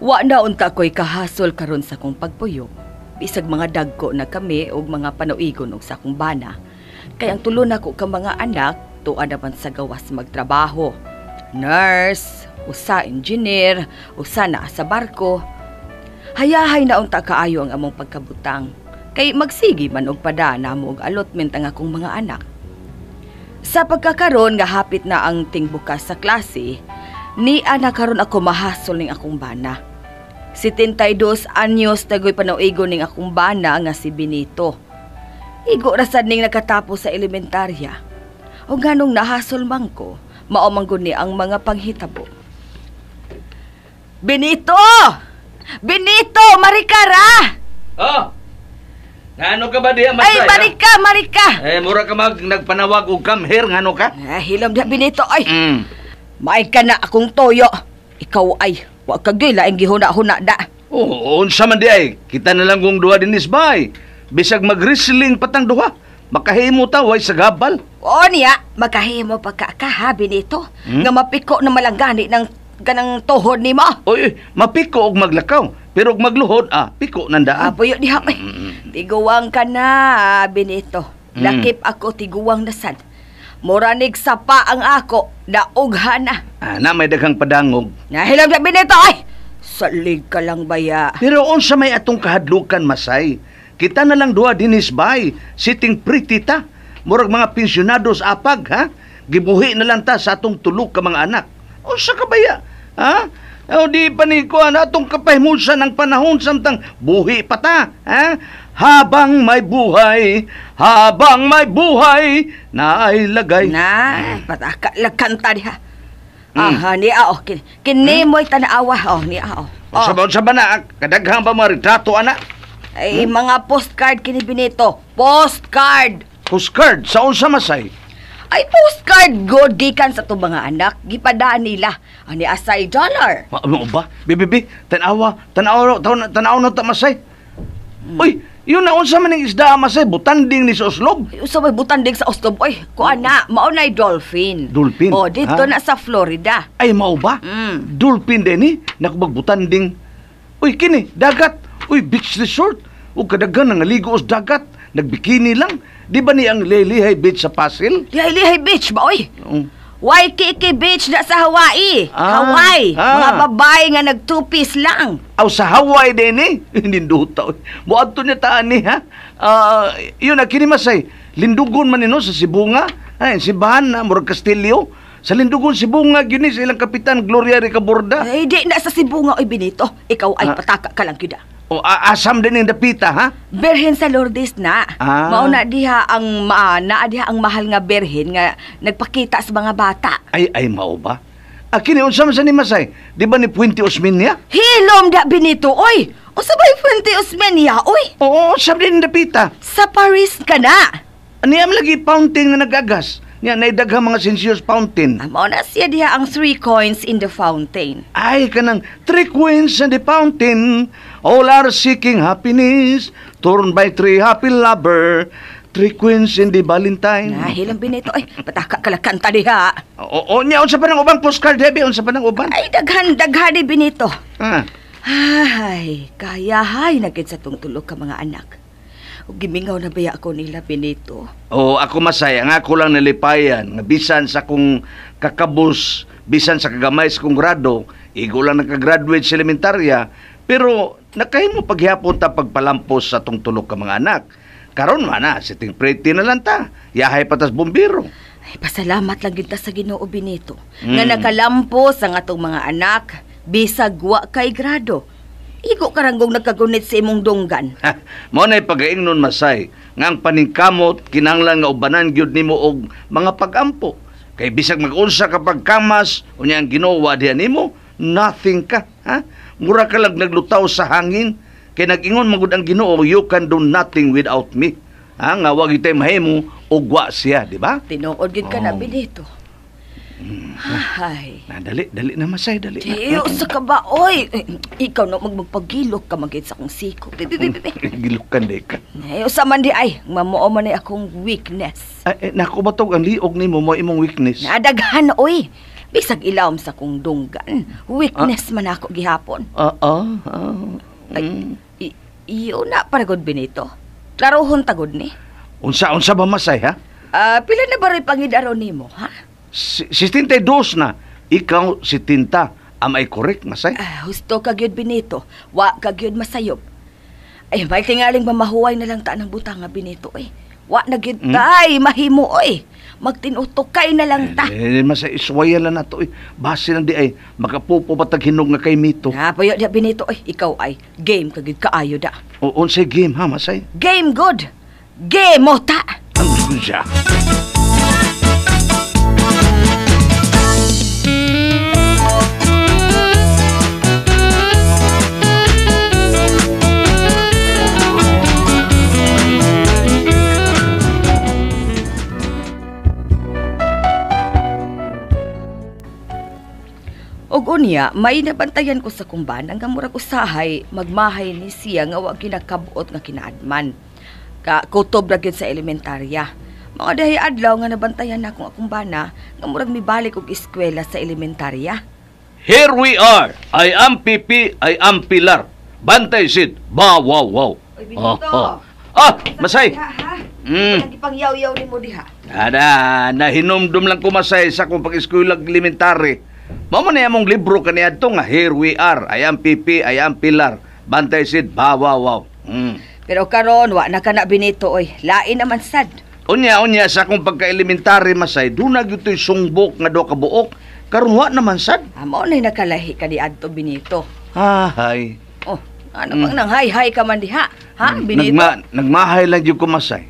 Wa na unta ko'y kahasol karon sa kong pagpuyo. Bisag mga dagko na kami og mga panuigon og sa akong bana. Kay ang tulo nako ka mga anak tuwa naman sa gawas magtrabaho. Nurse, usa engineer, usa naa sa barko. Hayahay na unta kaayo ang among pagkabutang. Kay magsigi man og pada namo og allotment ang akong mga anak. Sa pagkakaron nga hapit na ang tingbukas sa klase, nia na karon ako mahasol ning akong bana. 72 anyos tagoy panauigo ning akong bana nga si Benito. Igo ra sad ning nakatapos sa elementarya. O ganong nahasol man ko, mao man gud ni ang mga panghitabo. Benito! Benito, marikara! Oh. Ngano ka ba diha, Masay? Ay, marika, marika! Eh, mura ka mag nagpanawag og come here, ngano ka? Ay, hilom diha, Benito, ay. Maay ka na akong toyo. Ikaw ay, wa ka gyud laing gihuna-huna da. Oo, unsa man di ay. Kita na lang kung duha dinis bay. Bisag mag-wrestling patang duha. Makahimo ta way sa gabal. Oo niya, makahimo pa ka ka, Benito. Nga mapiko na malanggani ng ganang tuhod nimo. Oy, mapiko og maglakaw, pero og magluhod, piko nandaan. Apoyo diha ay. Tiguwang ka na, Benito. Lakip ako tiguwang nasad. Muranig sapa ang ako, naugha na. Ah, na may daghang padangog. Nahilam na, Benito, ay! Salig ka lang baya. Pero unsa may atong kahadlukan, Masay? Kita na lang duha dinis bay, sitting pretty ta. Murag mga pensyonados apag, ha? Gibuhi na lang ta sa atong tulog ka mga anak. Unsa ka baya? Ha? O di pa ni kuan atong kapahimusan ang panahon samtang buhi pa ta, ha? Habang may buhay, naay lagay. Na, pataka lagkanta diha. Aha, niya oh. Kini mo'y tanaawa oh, niya oh. Oh. Unsa ba na kadaghang ba mga retrato ana? Ay, mga postcard kini, Benito. Postcard. Postcard sa unsa, Masay? Ay, postcard good gikan sa itong mga anak. Gipadaan nila. Ani asay dollar. Ano ba? Bibibi, tanawa, tanawa, tanawa, tanawa na ta, Masay. Uy, yun na unsa man ning isda, Masay, butanding ni sa Oslob. Ay, usa may butanding sa Oslob. Oy, kuan na, mao na'y dolphin. Dolphin? Oh, dito Ha? na sa Florida. Ay, mao ba? Dolphin din ni, nakubagbutanding. Uy, kini, dagat. Uy, beach resort. Ug kadaghan nga naligo os dagat. Nagbikini lang. Di ba ni ang Lelihay Beach sa Pasil? Lihay-lihay beach ba, oy? Waikiki Beach na sa Hawaii. Hawaii. Mga babae nga nag two-piece lang. Aw, sa Hawaii din eh. Ninduta. Muadto niya taan ni, ha? Yun na, kini, Masay. Lindugon man nino sa Sibunga. Ay, simbahan na, murag Kastilyo. Sa Lindugon, Sibunga, yun ni sa ilang kapitan, Gloria Ricaborda. Ay, di na sa Sibunga, oy, Benito. Ikaw ay pataka ka lang gyud. O, asam din yung dapita, ha? Birhen sa Lourdes na. Mao na diha ang naa diha ang mahal nga birhen nga nagpakita sa mga bata. Ay, mao ba? Kini unsa man sa ni, Masay? Di ba ni Puente Osmeña? Hilom da, Benito, oy. Unsa ba yung Fuente Osmeña, oy? Oo, sa din dapita. Sa Paris ka na. Ani am lagi fountain nga nagagas. Nya naidaghang mga sinsiyos fountain. Mao na siya diha ang three coins in the fountain. Ay, kanang three queens in the fountain, all are seeking happiness, torn by three happy lover, three queens in the Valentine. Nahilang, Benito, ay, pataka ka lang kanta diha. Oo, nya unsa pa nang ubang postcard, Debbie? Unsa pa nang uban? Ay, daghan, daghan ni Benito. Ah. Ay, kaya hay nagid sa tong tulog ka mga anak. Ug gimingaw na baya ako nila, Benito. Oh, ako, Masaya, nga ako lang nalipayan nga bisan sa kong kakabus, bisan sa kagamay sa kong grado, igo lang nakagraduate sa elementarya, pero nakahimo paghihapon ta pagpalampos sa tong tulok ka mga anak. Karon man na, sitting pretty na lang ta. Yahay patas bumbiro. Ay, pasalamat lang gyud ta sa Ginoo, Benito, nga nakalampos ang atong mga anak bisag wa kay grado. Igo karanggong nagkagunit sa imong dunggan. Ha, mao na'y pagaingnon, Masay, nga ang paningkamot kinahanglan nga ubanan gyud nimo og mga pagampo. Kay bisag mag-unsa ka pagkamas, unya ang Ginoo wa diha nimo, nothing ka, ha? Mura ka lang naglutaw sa hangin. Kay nag-ingon man gud ang Ginoo, "You can do nothing without me." Ha, nga wa gyud tay mahimo og wa siya, di ba? Tinuod gyud ka na, Oh. Benito. Ay. Na, dali, dali na, Masay, dali na. Diyo, sa ka ba, oy? Eh, ikaw na magpagilok ka magid sa akong siko. Bi, bi, bi, bi. Gilukan di ka. Ay, usa man di ay, mamuo man ay akong weakness. Ay, eh, naku ba tog ang liog nimo mo imong weakness? Nadaghan, oy. Bisag ilawom sa kong dunggan. Weakness man ako gihapon. Ay, iyo na paragod Benito. Klarohon tagod ni. Unsa ba Masay ha? Pila na ba rin pangidaro nimo, ha? 72 na. Ikaw 70. Am I correct, Masay? Husto ka gyud Benito. Wa ka gyud masayop. Ay, may tingaling mamahuway na lang ta ng butang nga Benito eh. Wa na gyud tay mahimo oy. Magtinutukay na lang ta. Masay iswayan lang nato eh. Base lang di ay makapupo batag hinog nga kay Mito. Na payo di Benito oy. Ikaw ay game ka gyud kaayo da. O unsay game ha, Masay? Game good. Game mo ta. Ang siya. Og unya, may nabantayan ko sa kumban ang murag usahay magmahay ni siya nga wa ginakabot nga kinaadman. Ka kutob ra gyud sa elementarya. Mga dahi adlaw nga nabantayan na akong bana nga murag mibalik og eskwela sa elementarya. Here we are. I am PP, I am Pilar. Bantay sit. Ba wow wow. Oy, Benito. Ah, Masay. Mm. Pangyaw-yaw nimo diha. Ada, nahinumdum lang ko Masay sa akong pag-eskwela elementary. Mao man among libro kaniadto nga Here we are. I am PP, I am Pilar. Bantay sit. Ba wow wow. Mm. Pero karon wa na kana Benito oy. Lain naman sad. Unya sa akong pagka-elementary Masay, duna gyud toy sungbok nga duha ka buok. Karon wa naman sad. Amo nay nakalahi ka diadto Benito. Hay. Oh, ano bang nang hay-hay ka man diha? Ha, Benito? Nagmahay lang gyud ko Masay.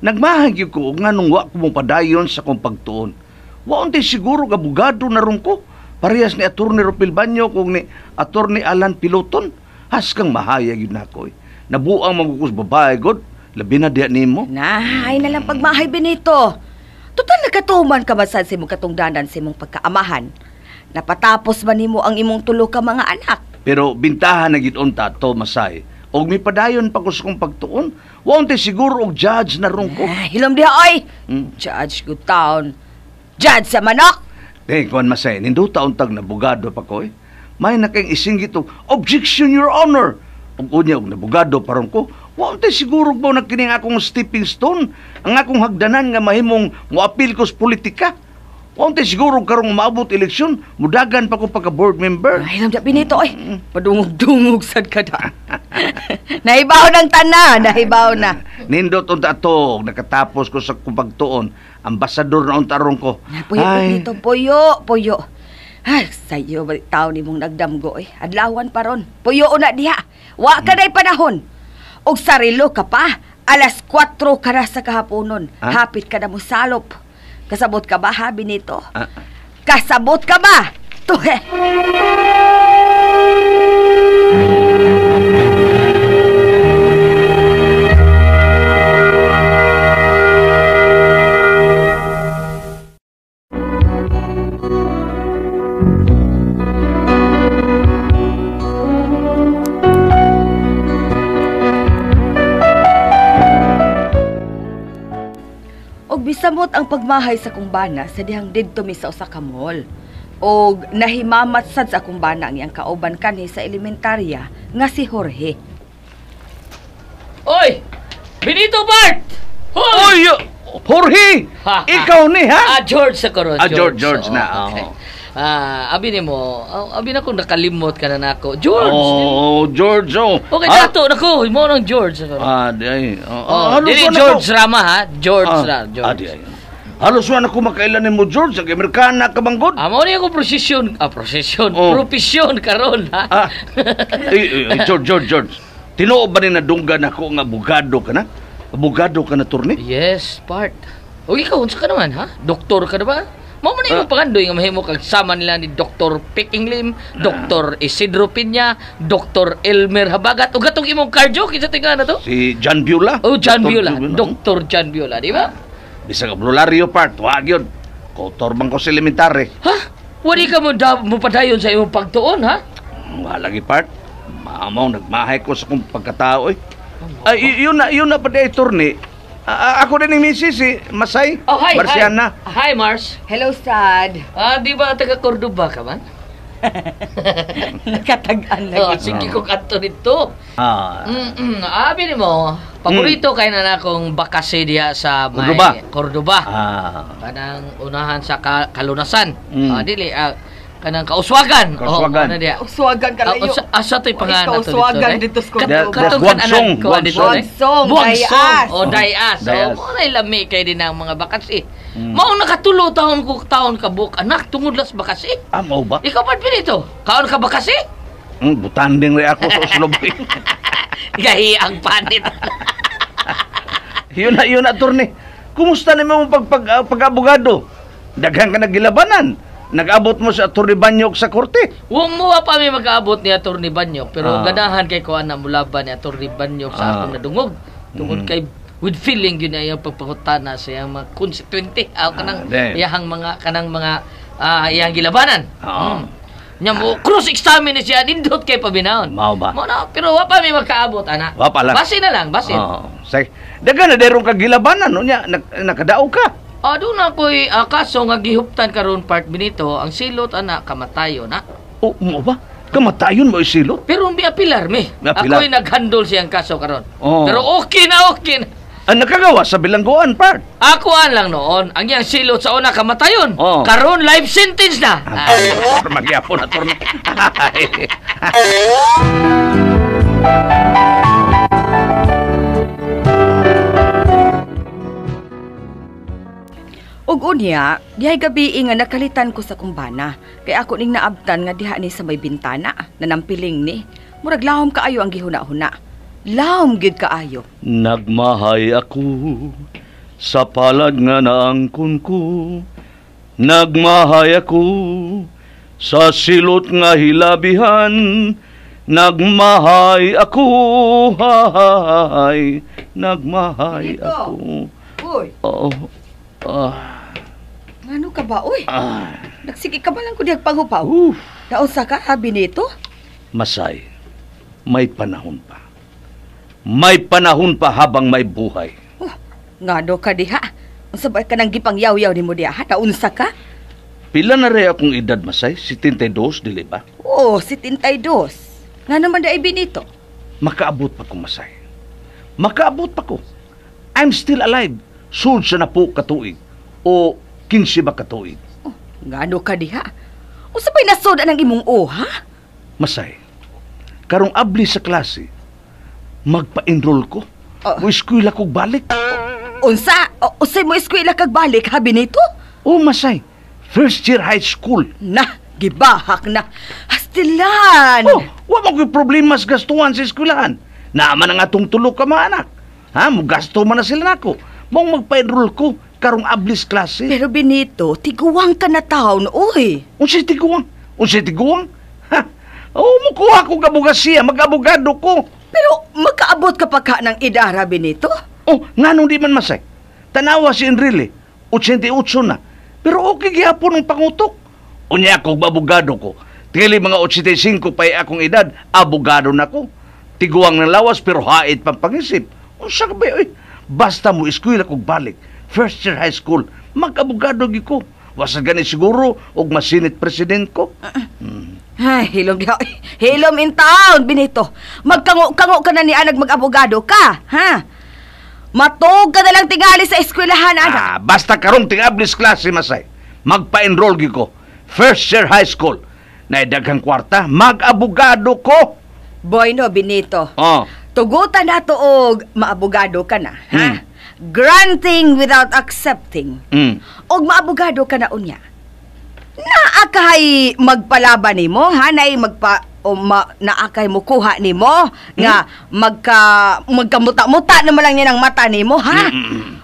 Nagmahay gyud ko og nganong wa ko mopadayon sa akong pagtuon. Wa untay siguro abogado na ron ko. Parehas ni Attorney Rupil Banyo kung ni Attorney Alan Piloton. Haskang mahaya gyud nako eh. Nabuang magukos babae god. Labi na diha nimo. Nahay na lang pagmahay Benito. Total nakatuman ka man sad sa imong katungdanan sa imong pagkaamahan. Napatapos man nimo ang imong tulo ka mga anak. Pero bintahan na gyud unta to Masay. Og mipadayon pa ko sa kong pagtuon. Wa untay siguro og judge na ron ko. Ay, hilom diha oy. Judge good town. Judge sa manok. Eh, kuan Masay, ninduta untag na abogado pa ko eh. May na kayong isinggit og objection your honor. Ug unya og nabogado paron ko. Wa untay siguro ba na kining akong stepping stone, ang akong hagdanan nga mahimong moapil ko sa politika. Wa untay siguro karong maabot eleksyon, mudagan pa ko pagka board member. Ay, diha Benito oy. Padungog-dungog sad ka da. Nahibaw ng tanan, nahibaw na. Nindot unta ato, nakatapos ko sa pagtuon, ambasador na unta ron ko. Puyo Benito, puyo, puyo. Ay, sayo ba tao nimong nagdamgo eh. Adlawan pa ron. Puyo na diha. Wa ka na'y panahon. Og sarilo ka pa. 4:00 ka na sa kahaponon. Ha? Hapit ka na mo salop. Kasabot ka ba ha, Benito? Ah. Kasabot ka ba? Tuhe. Og bisamot ang pagmahay sa akong bana sa dihang didto mi sa usa ka mall. Og nahimamat sad sa akong bana ang iyang kauban kanhi sa elementarya nga si Jorge. Oy! Benito Bart! Oy! Jorge! Ikaw ni ha? George sa karon. George na. Okay. Oh. Abi nimo, abi na kung nakalimot ka na nako. George. Oh, George. Oh. Okay, dato nako, mo nang George sa karon. Di ay. Dili George Rama ha, George ra, George. Di ay. Halos wa na ko makailan nimo George, ang Amerikana ka bang god? Mao ni ako prosesyon, Oh. profesyon karon ha. Ay, George. Tinuod ba ni nadunggan ako nga abogado ka na? Abogado ka na, Torne? Yes, part. O ikaw, unsa ka naman ha? Doktor ka na ba? Mao man imong pangandoy nga mahimo kag sama nila ni Dr. Peking Lim, Dr. Isidro Piña, Dr. Elmer Habagat ug katong imong cardio kinsa tinga na to? Si John Bula. Oh, John Dr. Bula. Dr. John Bula, di ba? Bisag ablulario part, wa gyud. Kotor man ko sa elementary. Ha? Wali ka mo mopadayon sa imong pagtuon, ha? Wala lagi part. Mamaw nagmahay ko sa kong pagkatao eh. Ay, yun na pa di, Torne. Ako din ni misis si Masay. Oh, hi, Marciana. hi. Hi, Mars. Hello, Sad. Ah, di ba taga Cordoba ka man? Nakatag-an Oh, lagi. sige ko kanto nito. Ah. Abi nimo, paborito kay na akong bakase diha sa may Cordoba. Cordoba. Ah. Kanang unahan sa kalunasan. Ah, dili kanang kauswagan. Kauswagan. Oh, ano diha? Uswagan ka Ah, layo. asa to'y pangalan Ikaw, nato dito, uswagan eh? dito sa Cordoba. Katong Guangsong, kanan ko dito, eh. Guangsong, Buwagsong. Dayas. O, Dayas. Dayas. O, mo na lami kay din ang mga bakasi. Mm. Mao nakatulo taon ko taon ka buk anak tungod las bakasi. Ah, mao ba? Ikaw pa dito. Kaon ka bakasi? Butanding rin ako sa Oslo. Gahi ang panit. Yun na, attorney. Kumusta na mo pag-abogado? Daghan ka nagilabanan. Nag-abot mo sa Attorney Banyok sa korte. Huwag mo pa mi mag-aabot ni Attorney Banyok pero Ah. ganahan kay ko ana mulaban ni Attorney Banyok sa Ah. akong nadungog. Tungod kay with feeling yun ay ang pagpangutana sa iyang mga constituente kanang Ah, then. iyahang mga kanang mga iyang gilabanan. Oo. Nya mo cross examine ni siya nindot kay pabinahon. Mao ba? Mo na pero wa pa mi magkaabot ana. Wa pa lang. Basin na lang, basin. Oo. Say, daghan na derong kagilabanan no nya nakadaog ka. Ah, doon na ko'y kaso nga gihuptan karon part Benito, ang silot ana kamatayo na. O, mo ba? Kamatayon mo isilot. Pero miapilar mi. Miapilar. Ako'y naghandle siyang kaso karon. Oo. Pero okay na, okay na. Ang nakagawa sa bilangguan part. Akuan lang noon, ang iyang silot sa una kamatayon. Oo. Karon life sentence na. Ah. Magyapon attorney. Ug unya, dihay gabi nga nakalitan ko sa kumbana. Kay ako ning naabtan nga diha ni sa may bintana, nanampiling ni. Murag lahom kaayo ang gihuna-huna. Lahom gyud kaayo. Nagmahay ako sa palad nga naangkon ko. Nagmahay ako sa silot nga hilabihan. Nagmahay ako, hay, nagmahay Dito. ako. Uy, Oo. Ah, ngano ka ba uy? ah. Nagsige ka ba lang ko dihag panghupaw? Uf. Naunsa ka habi nito? Masay, may panahon pa. May panahon pa habang may buhay. Oh, ngano ka diha? Unsa ba ka nang gipangyaw-yaw nimo diha? Ha? Naunsa ka? Pila na rin akong edad, Masay? 72, dili ba? Oh, 72. Ngano man daay Benito? Makaabot pa ko, Masay. Makaabot pa ko. I'm still alive. Sulod sa na po katuig. O 15 ba katuig. Oh, ngano ka diha? Unsa ba'y nasod ang imong o, ha? Masay, karong abli sa klase, magpa-enroll ko. Oh. Mo eskwela kog balik. Unsa? O, unsay mo eskwela kag balik ha Benito? O Masay, first year high school. Na, gibahak na. Hastilan. Oh, wa man ko'y problema sa gastuhan sa eskwelahan. Naaman ang atong tulo ka mga anak. Ha, mo gasto man na sila nako. Mong magpa-enroll ko karong ablis klase. Pero Benito, tiguang ka na taon, uy. Unsay tiguang? Unsay tiguang? Ha? Oh, mukuha ko abogasiya, mag-abogado ko. Pero makaabot ka pa ka ng idara, Benito? Oh, nganong di man Masay? Tanawa si Enrile, 88 na. Pero okay gihapon ang pangutok. Unya ako, abogado ko. Tingali mga 85 pa akong edad, abogado na ko. Tiguang ng lawas pero hait pang pangisip. Unsa ka ba, oy? Basta mo eskwela kog balik. First year high school, mag-abogado gyud ko. Wasa gani siguro og masinit president ko. Ay, hilom diha. Hilom in town, Benito. Magkango-kango ka na ni anag mag-abogado ka, ha? Matog ka na lang tingali sa eskwelahan, anak. Ah, basta karong tingablis klase Masay. Magpa-enroll gyud ko. First year high school. Na daghang kwarta, mag-abogado ko. Boy no, Benito. Oh. Tugutan na to og maabogado ka na, ha? Mm. Granting without accepting. Og maabogado ka na unya. Naa kay magpalaban nimo, ha? Nay magpa o ma, naa kay mukuha nimo nga magkamuta-muta naman lang niya ng mata nimo, ha?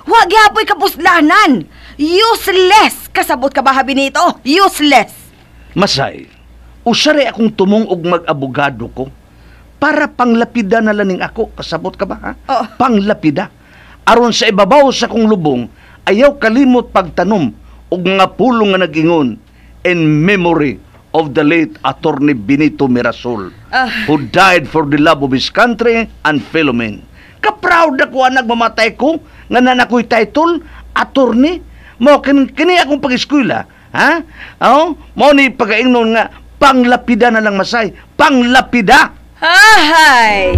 Wa gihapoy kapuslanan. Useless. Kasabot ka ba ha, Benito? Useless. Masay, usaray akong tumong og mag-abogado ko para panglapida na laning ako. Kasabot ka ba, ha? Oo. Panglapida. Aron sa ibabaw sa kong lubong, ayaw kalimot pagtanom og mga pulong nga nag-ingon in memory of the late Attorney Benito Mirasol, who died for the love of his country and fellow men. Ka-proud ako anak mamatay ko nga nanakoy title attorney. Mao kini akong pag-eskwela, ha? Oh, mao ni pagaingnon nga panglapida na lang Masay, panglapida. Ahay.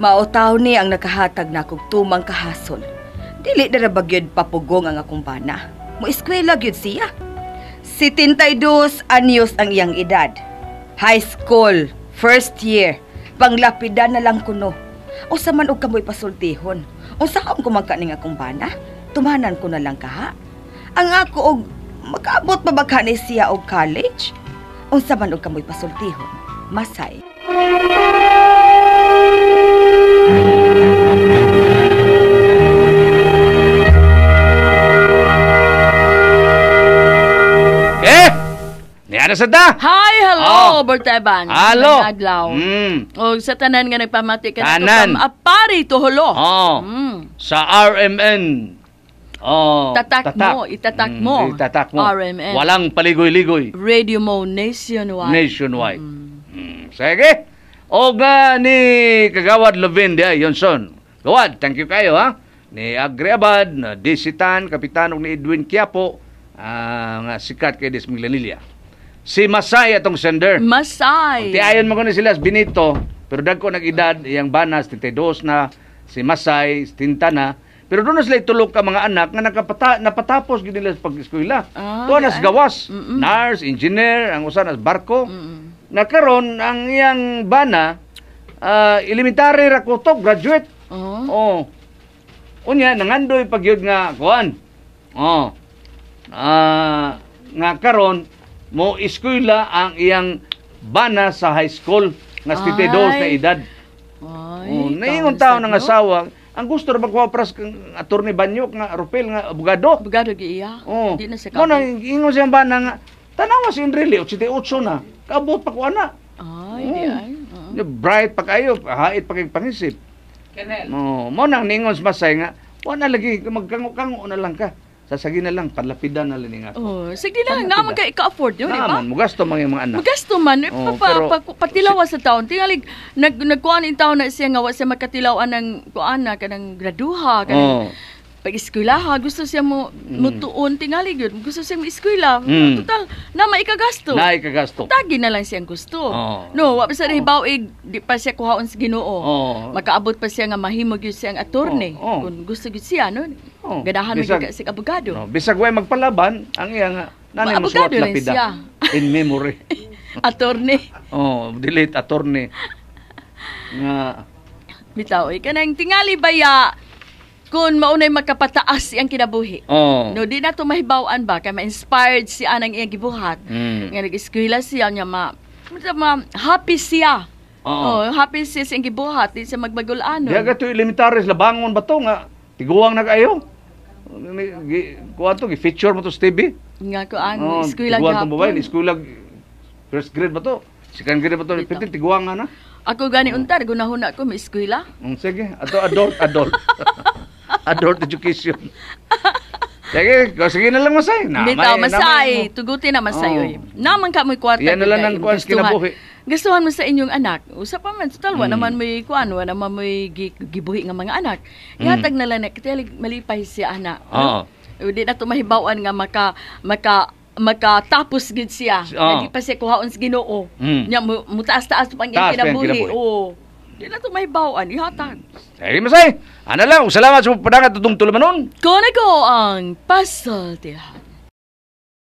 Maotaw ni ang nakahatag na kog tumang kahasol. Dili na ba gyud papugong ang akong bana. Mo-eskwela gyud siya. 72 anyos ang iyang edad. High school, first year. Panglapida na lang kuno. Usa man og kamoy pasultihon. Unsa kaon kumangka ning akong bana? Tumanan ko na lang kaha. Ang ako og makaabot pa ba ka ni siya og college? Unsa man og kamoy pasultihon? Masay. Niana sa ta? Hi, hello, Berteban. Halo. Adlaw. O sa tanan nga nagpamati ka tanan. Na apari to hulo. Oh. Sa RMN. Oh, tatak mo, itatak mo. Itatak mo. RMN. Walang paligoy-ligoy. Radio mo nationwide. Nationwide. Sige. O nga ni Kagawad Levin di ay Yonson. Gawad, thank you kayo ha. Ni Agri Abad, na Disitan, Kapitan og ni Edwin Quiapo, nga sikat kay Des Minglanilla. Si Masay atong sender. Masay. Tiayon mo ko ni sila Benito, pero dagko nag-edad iyang banas 32 na, si Masay 70 na. Pero doon na sila itulog ka mga anak nga napatapos gid nila sa pag-eskwela. Tuwa nas gawas, nurse, engineer, ang usa nas barko. Nakaron ang iyang bana elementary ra kutob, graduate. Oh. Unya nangandoy pag yun nga kuan. Oh. Nga karon mo eskwela ang iyang bana sa high school nga 72 na edad. Ay, Oh, naingon taon ng asawa, ang gusto ra magkuha pras kang attorney Banyok nga Rupel nga abogado. Abogado gi iya. Oh. Di na siya Mo na ingon siyang bana nga tanawa si Enrile 88 na. Kaabot pa ko ana. Ay, di ay. Bright pa kayo, hait pa kay pangisip. Oh, mo nang ningon sa Masay nga wa na lagi magkango-kango na lang ka. Sasagi na lang, panlapidan na lang nga. Oh, sige na lang, naman kay ka-afford yun, di ba? Naman, mugasto mga yung mga anak. Magasto man, Oh, pero, patilawa sa taon. Tingalig, nagkuhan in taon na siya nga, wa siya makatilawan ng kuan na, kanang graduha, kanang pag-eskwelaha, gusto siya mo mutuon, tingali yun. Gusto siya mo eskwela. Total, na maikagasto. Na ikagasto. Tagi na lang siyang gusto. Oh. No, wa pa sa hibaw, di pa siya kuhaon sa Ginoo. Oh. Makaabot pa siya nga mahimog yun siyang attorney. Oh. Oh. Kung gusto yun siya, no? Oh. Ganahan mo Bisag, yun sa abogado. No, bisag way magpalaban, ang iya nga, nanay mo suwat lapida. In memory. Attorney. Oh, delete attorney. Nga. Bitaw, kanang tingali baya, kung maunay makapataas iyang kinabuhi. Oh. No, di na to mahibaw-an ba kay ma-inspired siya nang iyang gibuhat. Nga nag-eskwela siya niya ma happy siya. Oh. Oh, happy siya sa iyang gibuhat, di siya magbagul-anon. Diha to elementaries labangon ba to nga tiguang na kayo? Kuan to gi-feature mo to sa TV. Nga ko ang eskwela gihapon. Tiguang babae, eskwela first grade ba to? Second grade ba to? Piti tiguang na. Ako gani untar gunahuna ko may eskwela. Sige, ato adult. Adult education. Sige, sige na lang Masay. Bitaw, Masay. Tugutin na Masay. Oh. Naman ka mo'y kwarta. Yan na lang ang kuan kinabuhi. Gustuhan mo sa inyong anak. Usa pa man, total, wa naman mo'y kuan, wa naman mo'y gibuhi nga mga anak. Ihatag na lang na, kaya malipay siya anak. Oo. Di na ito mahibawan nga makatapos gid siya. Oh. Di pa siya kuhaon sa Ginoo. Nya mutaas-taas pa ang kinabuhi. Oo. Di na ito mahibawan, ihatag. Sige, Masay. Ano lang, salamat sa padangat itong tulumanon. Kung ako ang pasultihan.